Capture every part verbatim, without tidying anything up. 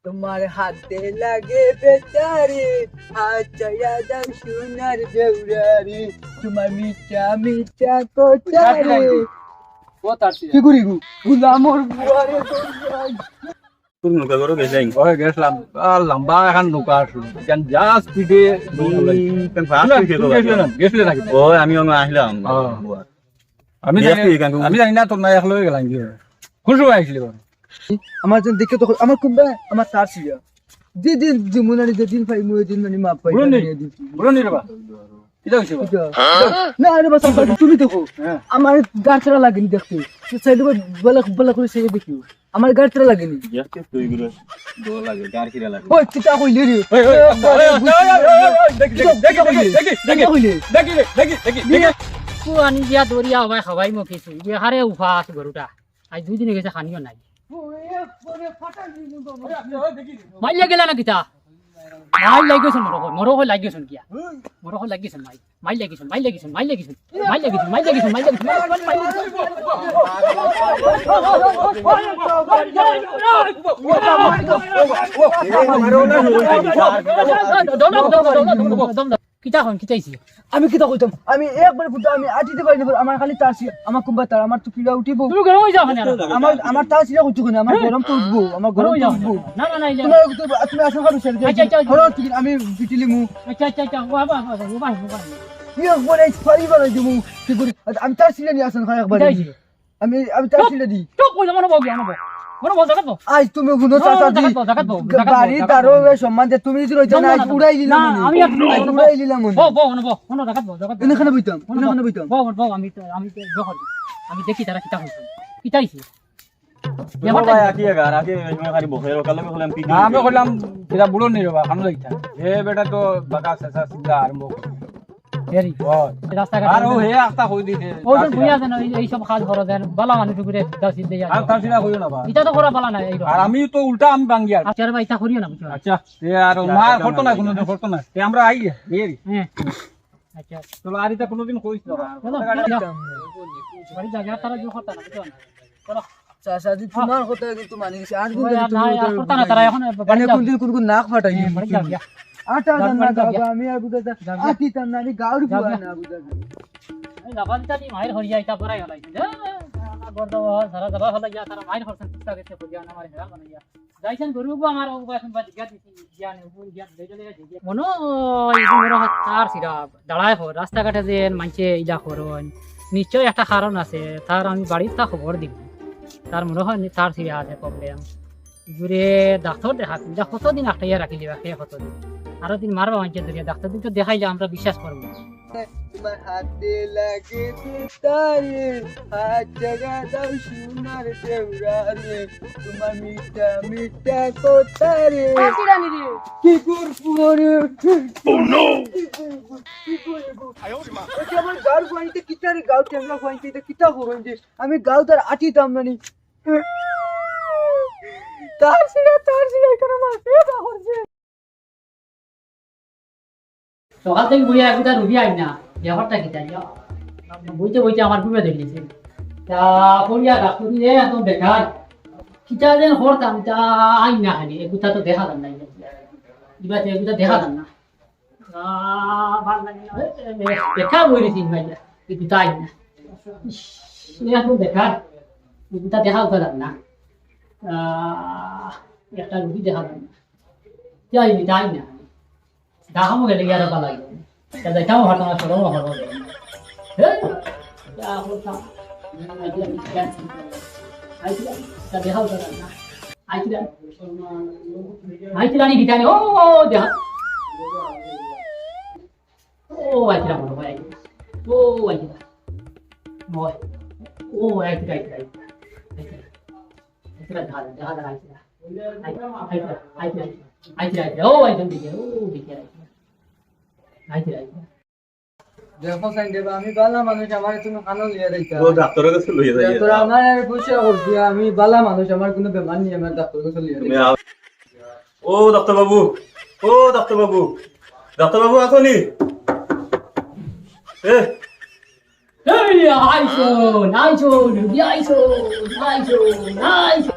তোমার হাতে লাগে বেতারে, হাত ছাড়া দাও সোনার দেউরারে, তোমার মিঠা মিঠা কথারে। ও তার কি করি গো? গুলামর বুয়ারে দৌড়াই। কোন নৌকা করো গেছলাম? ওই গেছলাম, আর লম্বা এখন নৌকা আসলো। কেন যা স্পিডে নৌকা হুম, লাগছে। কেন ফাস্ট না, হয়েছে তো তুমি গেছিলে না, গেছিলে নাকি? ও, আমি অন্য আসলাম। হ্যাঁ। আমি বিয়া জানি, কি গান? আমি জানি না, তোর না একলা গেলাম কি? কোন সময় আসলি বল? আমার যেন দেখে তো আমার কুম্বা, আমার তার ছিল। যে দিন, যে মনে হয়, যে দিন পাই, ওই দিন মানে মাপ পাই, বুঝলি? মানে এই দিন। বুঝলি রে বা? কিতা হইছে বা? কিতা? না রে বা, সাব্বা, তুমি দেখো। হ্যাঁ। আমার গাড় ছাড়া লাগেনি দেখতে। তো চাইলে বা বলা, বলা করে সেই দেখিও। আমার গাড় ছাড়া লাগেনি। দেখতে তুই গুলো। দো লাগে, গাড় কিরা লাগে? ওই, কিতা কইলি রে? ওই, ওই, ওই, ওই, ওই, ওই, ওই, দেখি, কিতা, দেখি, কিতা কইলি? দেখি, দেখি, কিতা কইলি? দেখি, দেখি, দেখি, দেখি। তো আনি দিয়া দরিয়া হবাই খাবাই মো কিছু। ইয়ে হারে উপাস গরুটা। আজ দুই দিন হয়ে গেছে, খানিও নাই। মাইল লাগিলা না কিতা? মাইল লাগি গেছে, মরো কই, মরো কই লাগি গেছে কিয়া? মরো কই লাগি গেছে মাইল। মাইল লাগি গেছে, মাইল লাগি গেছে, মাইল লাগি গেছে। মাইল লাগি গেছে, মাইল লাগি গেছে, মাইল লাগি গেছে, মাইল লাগি গেছে, মাইল লাগি গেছে, মাইল লাগি গেছে। দম, দম, দম, দম, দম, দম। কিতা কইন, কিতা অইছে? আমি কিতা কইতাম? আমি একবারে ফুটা, আমি আটিতে পারি না, আমার খালি তার ছিল, আমার কুম্বা তার, আমার তো পিড়া উঠিব। তুমি গরম হয়ে যাও না। আমার, আমার তার ছিল কইতো কেন? আমার হ্যাঁ। গরম তো উঠবো, আমার গরম তো উঠবো। না, না, না, এই যে তোমার তো, তুমি আসো খাবে স্যার। আচ্ছা, আচ্ছা, আচ্ছা। ধরো, তুমি, আমি পিটিলিমু। আচ্ছা, আচ্ছা, আচ্ছা, ও বাবা, বাবা, ও বাবা, ও বাবা। কি একবারে এই ফাড়ি বানাই দিমু, কি করি? আর আমি তার ছিল নিয়ে আসেন, খাই একবারে। যাই ছিল। আমি, আমি তার চুপ, ছিল দি। চুপ, কইলাম, মনে বউ, মনে বউ। মনে বউ, জাগাত বউ। আজ তুমি হুনো, না, না, চাচা জি। জাগাত বউ, জাগাত বউ, জাগাত বউ, বাড়ি জাগাত তারও বউ। সম্মান দে, তুমি যদি রইতে না, না, না, আজ না, উড়াই দিলাম না, মনে। আমি আর আজ উড়াই দিলাম মনে। বউ, বউ, মনে বউ, মনে জাগাত বউ, জাগাত বউ। এনে খানে বইতাম, মনে এনে বউ। খানে বইতাম। বউ, বউ, আমি তো, আমি তো ইয়ে করি। আমি দেখি তারা কিতা কইছে। কিতা অইছে? ও ভাই, আকি এগার, আকি এই সময় খালি বসে, ওর কালো বললাম, কি না, আমি কইলাম, এরা বুড়ো নেই রে বা, খানো যাইতা। এ বেটা তো বাঁকা শেষা সিধা আরম্ভ করে। হেরি। ও। রাস্তাঘাট আর ও হে আস্তা কই দিছে। ও তো ভুলিয়া যেন এই, এই সব কাজ করো যেন, বালা মানুষ উপরে দাও সিদ্ধে যা। আর তার সিধা কইও না বা। এটা তো করা বালা না এই রকম। আর আমি তো উল্টা আমি বাঙ্গি আর। আচ্ছা রে ভাই, এটা করিও না, বুঝছো? আচ্ছা, তে আর মার করতো না, কোনোদিন করতো না। তে আমরা আই, এই। হ্যাঁ। আচ্ছা। চলো, আর এটা কোনোদিন কইস না। চলো, বাড়ি যাও। বাড়ি যাও, যা তারা জোর করতা না, বুঝছো? চলো। চাচা, যদি তোমার কথা কিন্তু মানি গেছি, আর কিন্তু ওই আর তুমি না, ওটা আর করতা না, তারা এখন বাড়ি এনে যাও। কোনদিন কোন কোন নাক ফাটাই হ্যাঁ, দিবি বাড়ি যাও, তুমি। যা। আটা যাও, জানা বাড়ি যাও, গাওবা, যা। আমি আর বুঝা যা। যাও, যা। আটি তাম না, আমি গাউর যাও, বুয়া যা। না, বুঝা যা। এই লাফালিতা দিয়ে মায়ের হরিয়া ইটা পড়াই হলাই। আমার গর্দ সারা যাবা হলাই গিয়া, তারা মায়ের হরসন চিন্তা করতে হরিয়া না, আমার হেরান বানাইয়া। যাইছেন গরু গো আমার, ও এখন বাদ গিয়া দিছি, গিয়া নে, ও গিয়া, গিয়া, গিয়া, গিয়া। মনো, এই যে মোর হাত তার সিরা, দাঁড়ায় হো, রাস্তাঘাটে যে মানষে ইলা করইন, নিশ্চয় একটা কারণ আছে, তার আমি বাড়িত তা খবর দিব। তার মনে হয় নি-, তার সিরা আছে problem। ঘুরে ডাক্তার দেখা, ইলা কতদিন আটকাইয়া রাখিলিবা, কে কতদিন? আরো দিন মারবা মানষে ধরিয়া, ডাক্তার দিন তো দেখাইলে আমরা বিশ্বাস করবো। তোমার হাতে লাগে তারে, হাত জাগা দাও সোনার দেউরারে, তোমার মিঠা মিঠা কথা রে। কাশি রানী রে। কি করবো রে? Oh no! কি করবো? কি করবো? আয় ওরে মা। ওই যে আমার গাঁর ফুয়াইন্তে কিতা রে, গাঁর টেংরা ফুয়াইন্তে ইটা কিতা করইন যে? আমি গাঁও তার আটিতাম না নি। তার সিরা, তার সিরা, এখানে মাছ, এ বাবা রে। সকাল থাকি বইয়া এগুতা রুগী আই না, ব্যাপারটা কিতা? বইতে বইতে আমার ঘুমে ধরিছে। তা পড়িয়া ডাক্তারি রে একদম বেকার। কিতা যেন করতাম, তা আই না খালি, এগুতা তো দেখা যার না। ইবাতে এগুতা দেখা যার না। আহ, ভালা লাগে না। এ, এ, বেকার বই রইছি ভাই, এগুতা আই না। ইস, এরকম বেকার। এগুতা দেখা যার না। আহ, একটা রুগী দেখা যার না। যাই, যাই না। দেখামু গেলে গিয়া আর ভালা লাগে। তা যাইতামও পারতাম না, সরমও পারতাম না। হে? যা করতাম। আইছিলাম, আইছিলাম, তা দেখাও তো না। আইছিলাম। আইছিলাম, এই ভিতরে, ও, ও, দেখা। ও, আইছিলাম, মনে হয়, আইছিলাম। ও, আইছিলাম। ওই। ও, আইছিলাম, আইছিলাম, আইছিলাম। আইছিলাম, দেখা যার, দেখা যার, আইছিলাম। আইছিলাম, আইছিলাম, আইছিলাম, আইছিলাম। ও, আইছিলাম, দেখি, ও, দেখি, আইছিলাম। আইছিলাম, আইছিলাম। দেখো সাইন দেবা, আমি বালা মানুষ, আমারে তুমি কানো লইয়া যাইতা। ও ডাক্তারর কাছে লইয়া যাই। ডাক্তার, আমার আর পয়সা করছি, আমি বালা মানুষ, আমার কোনো বেমার নেই, আমার ডাক্তারর কাছে লইয়া তুমি যাইতা। আও। ও ডাক্তার বাবু, ও ডাক্তার বাবু, ডাক্তার বাবু আছো নি? এ। এই আইসো, আইসো, রুগী আইসো, আইসো, আইসো।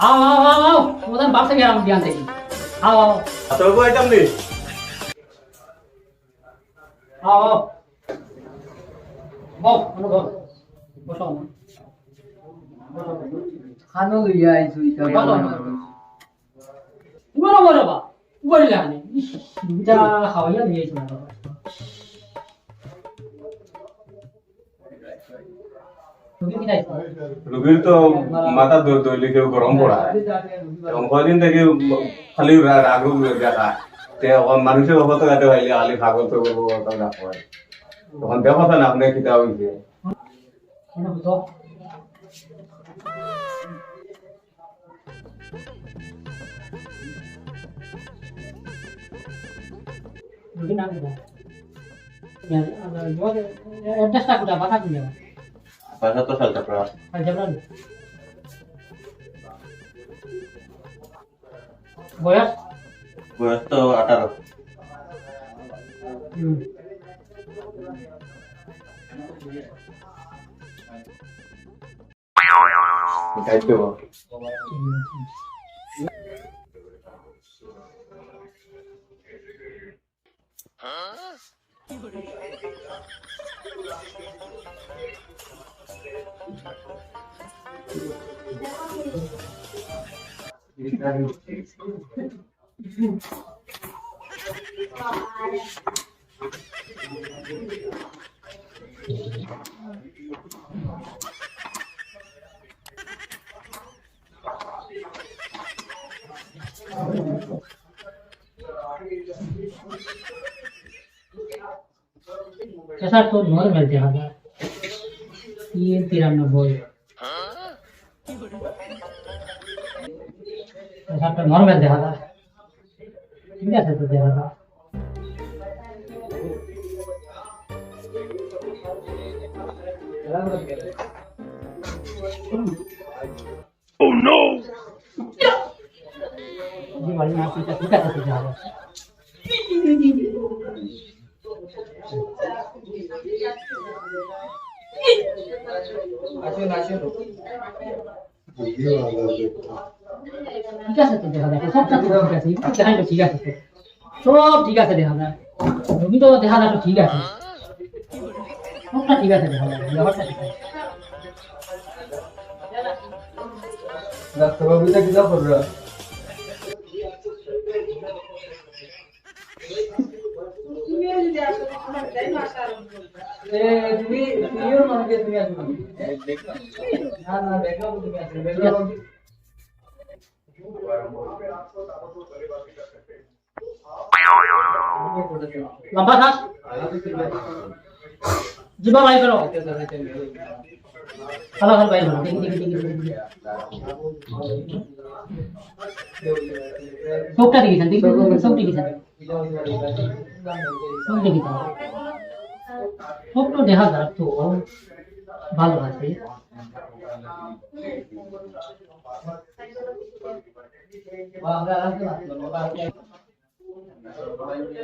আও, আও, আও, আও। তোমাদের বাসে গেলাম বিয়ান থেকে। আও, আও। আচ্ছা, বাবু, আইতাম নি? আও, আও। বও, বও, বও। বসো। খানো লইয়া আইছো, ইটা বলো। বলো। উবারো, উবারো বা। উবারি লাগে। ইস, ইটা খাওয়াইয়া দিয়ে আইছো না বাবা। রুগীর তো মাথা ধ-, ধইলে কেউ গরম পড়া। এবং কয়দিন থেকে খালি রা-, রাগ রুগ দেখা। তে এখন মানুষের অবস্থা কাটে পাইলে খালি পাগল তো বলবো, অত না হয়। তখন দেখো না, আপনি কিতা হইছে। রুগীর নাম কি? অ্যাড্রেসটা কোথায়? বাসা কোন জায়গায়? বাসা তো শালচাপড়া। শালচাপড়া? বয়স? বয়স তো আঠারো। হুম। চাচা, তো নরমাল দেখা যায়। তিন তিরানব্বই। চাচা, তো নরমাল দেখা যায়। ঠিক আছে তো দেখা যায়। Oh no! জি ভাই, না, ঠিক আছে, ঠিক আছে, ঠিক আছে। ঠিক আছে তো, দেখা যাক, সবটা তো ঠিক আছে, একটু দেখাই তো ঠিক আছে তো। সব ঠিক আছে দেখা যায়। রুগী তো দেখা যায় তো ঠিক আছে। সবটা ঠিক আছে দেখা যায়, ব্যাপারটা ঠিক আছে। ডাক্তারবাবু, এটা কিতা কররা? এ, তুমি, তুমিও মনে হয় তুমি আসো না। না, না, দেখো তুমি আসো। দেখো। লম্বা শ্বাস। জিবা বাইর করো। হালকা হালকা বাইর করো। দেখি, দেখি, দেখি, দেখি, দেখি। চোখটা দেখি, দেখি, দেখি, চোখটা দেখি। চোখ দেখি তো। চোখ তো দেখা যার তো ভালো আছে।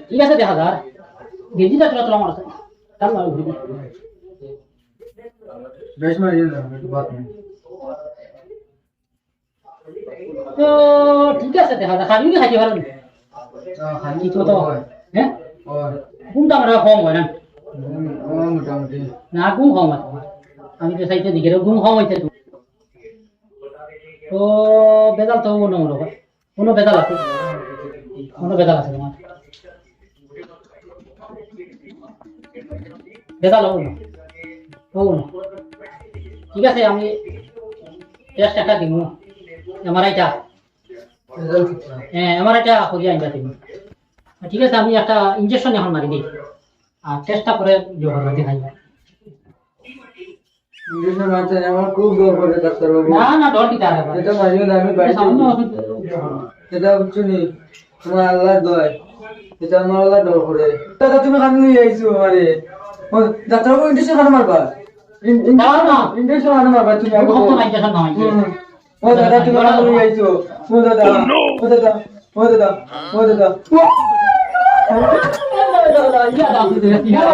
ঠিক আছে, দেখা যার। গেঞ্জিটা তোলা তোলা আমার আছে। কাল না, ওই গেঞ্জি। বেশ মারি দিলাম, একটু বাদ নেই। তো ঠিক আছে, দেখা যার। খালি খাইতে পারেন। না, খালি কিছু তো, হয়। হ্যাঁ? হয়। ঘুমটা আমার কম হয় না? ঘুম, ঘুম মোটামুটি। না, ঘুম কম আছে। আমি তো চাইতে দেখি, ঘুম কম হইছে তো। তো বেজাল তো মনে হলো। কোনো ভেজাল আছে? কোনো ভেজাল আছে তোমার? ভেজাল হবো না। হবো না। ঠিক আছে, আমি টেস্ট একটা দিব। এমআরআইটা। হ্যাঁ, এমআরআইটা করিয়া আনবা তুমি। ঠিক আছে, আমি একটা ইনজেকশন এখন মারি দিই। আর টেস্টটা করে জোগাড় করতে খাইবা। ইংলিশে মারছেন, আমার খুব ডর করে ডাক্তারবাবু। না, না, ডর কিতা আর আবার? এটা মারিও না, আমি এটা বাড়িতে সামান্য অসুস্থ। এটা বুঝছো নি? তোমার আল্লাহর দোয়াই। এটা আমার আল্লাহ ডর করে। দাদা, তুমি কানে লই আইছো আমারে। ও, ডাক্তারবাবু, ইংলিশে কানে মারবা? ইন-, ইন-, না, না। ইংলিশে কানে মারবা তুমি? আমি আমাকে? ভক্ত নাই, যখন নয়। হুম। ও দাদা, তুমি কানে লই আইছো। ও দাদা, ও দাদা। ও দাদা, ও দাদা। ও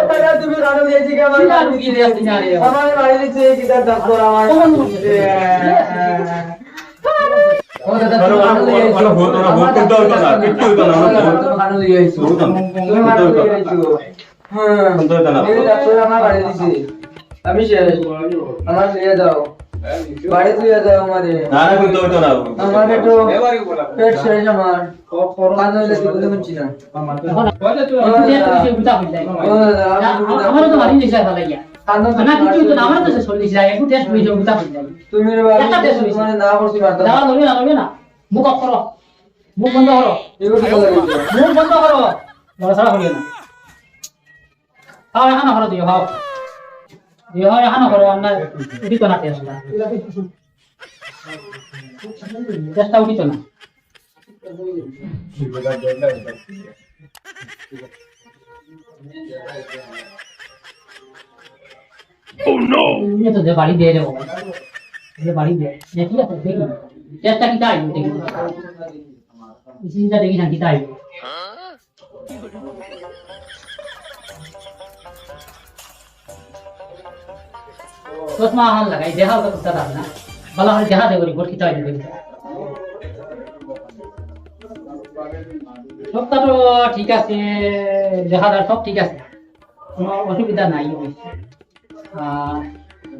দাদা, তুমি কানে লই আইছো, আমার বাড়ি দিছে, কিতা ডাক্তার আমার। ও দাদা, ওরা, তুমি ওরা, কানো লইয়া ওরা, আইছো। ওরা ভূত, ওরা ভূত, আমার কিচ্ছু হইতো না, ওরা ভূত। ভূত আনবো। তুমি ভূত কানো আনবো। লইয়া আইছো। হ্যাঁ। ভূত হইতো না। এই ডাক্তার আমার বাড়ি দিছে। আমি শেষ। আমার লইয়া যাও। বাড়ি লইয়া যাও আমারে। না, না, ভূত হইতো না। আমার পেটো, পেট শেষ আমার। কানো লইয়া দিতে বলছি না। ও দাদা। ও দাদা, আমি আমারও তো বাড়ি নিচে ভালো গিয়া। কানো না, কিছু তো না, আমারও তো শেষ হইছে। একটু টেস্ট হইছে, উল্টা হইছে। তুমি রে বাবা, একটা টেস্ট হইছে। তোমার না করছি মারতাম। দাঁড়াও, লড়িও না, লড়িও না। মুখ অফ করো। মুখ বন্ধ করো। এগুলো কি বলে? মুখ বন্ধ করো। লড়াচড়া করিও না। খাও, এখানো করো, দিও, খাও। দিও, খাও, এখানো করো, আর না উঠিত না টেস্টটা। টেস্টটা উঠিত না। Oh no! এ তো দে বাড়ি দে রে বাবা। এ বাড়ি দে। দেখি আছে, দেখি। টেস্টটা কিতা আইলো, দেখি। এই চিন্তা দেখি না, কিতা আইলো। চশমা আহান লাগাই, দেখা তো কুত্তা দাম না। বালা করে দেখা দে, রিপোর্ট কিতা আইলো দেখি। সবটা তো ঠিক আছে, দেখা যার সব ঠিক আছে, কোনো অসুবিধা নাই অবশ্য। আহ,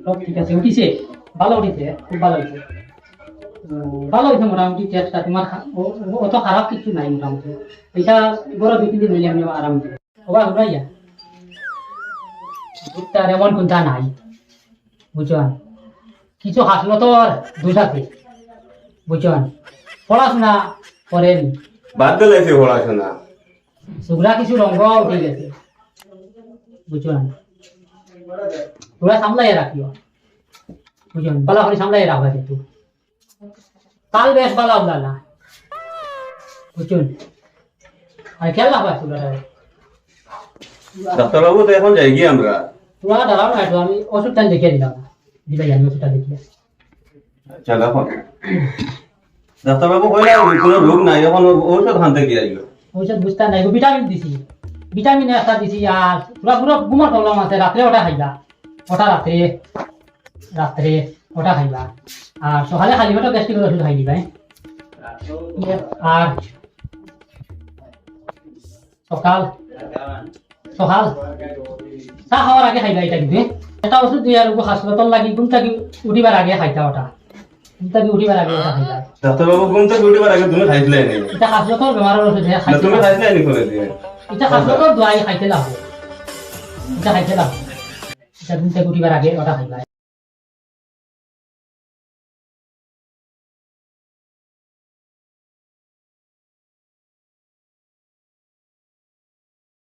সব ঠিক আছে, উঠিছে, ভালো উঠিছে, খুব ভালো হইছে। উম, ভালো হইছে মোটামুটি টেস্টটা, তোমার খা-, ও-, ও-, অত খারাপ কিছু নাই মোটামুটি। এটা বড় দুই তিন দিন হইলে আমি আরাম দিই। ওবা, ওবা ইয়া। ভূতটার এমন কোনটা নাই, বুঝছইন? কিছু খাসলতর দোষ আছে, বুঝছইন? পড়াশোনা করেনি। বাদ দিলাইছে পড়াশোনা। চুগরা কিছু রঙ উঠি গেছে, বুঝছইন? তোরা সামলাইয়া রাখিও, বুঝছইন? বালা করি সামলাইয়া রাখবা কিন্তু। কাল বেশ বালা উলা না। বুঝছইন? আর খেয়াল রাখবা একটু বেটারে। ডাক্তারবাবু, তো এখন যাই কি আমরা? তোরা দাঁড়াও না একটু, আমি ওষুধটা দেখিয়া দিলাম। দিলাই আমি ওষুধটা দেখিয়া। আচ্ছা, দেখো। ডাক্তারবাবু কইলা, "ওই কোনো রোগ নাই, এখন ও-, ঔষধ আনতে গিয়া আইলো।" ঔষধ বুঝতা নাই, ভিটামিন দিছি। ভিটামিন একটা দিছি, আর পুরা পুরা ঘুমর প্রবলেম আছে, রাত্রে ওটা খাইবা। ওটা রাত্রে। রাত্রে ওটা খাইবা। আর সকালে খালি পেটো গ্যাস্ট্রিকের ওষুধ খাই দিবা, হ্যাঁ? আর সকাল, সকাল চা খাওয়ার আগে খাইবা এটা কিন্তু, হ্যাঁ? এটা ওষুধ দিয়া আর খাসলতর লাগি ঘুম থাকি উঠিবার আগে খাইতা ওটা। ঘুম থাকি উঠিবার আগে ওটা খাইবা। ডাক্তারবাবু, ঘুম থাকি উঠিবার আগে তুমি খাইছিলায় নি? এটা খাসলতর বেমারের ওষুধ, হ্যাঁ, না, তুমি খাইছিলায় নি কোনোদিন? এটা খাসলতর দোয়াই খাইতে লাগবো। এটা খাইতে লাগবো। এটা ঘুম থাকি উঠিবার আগে ওটা খাইবা।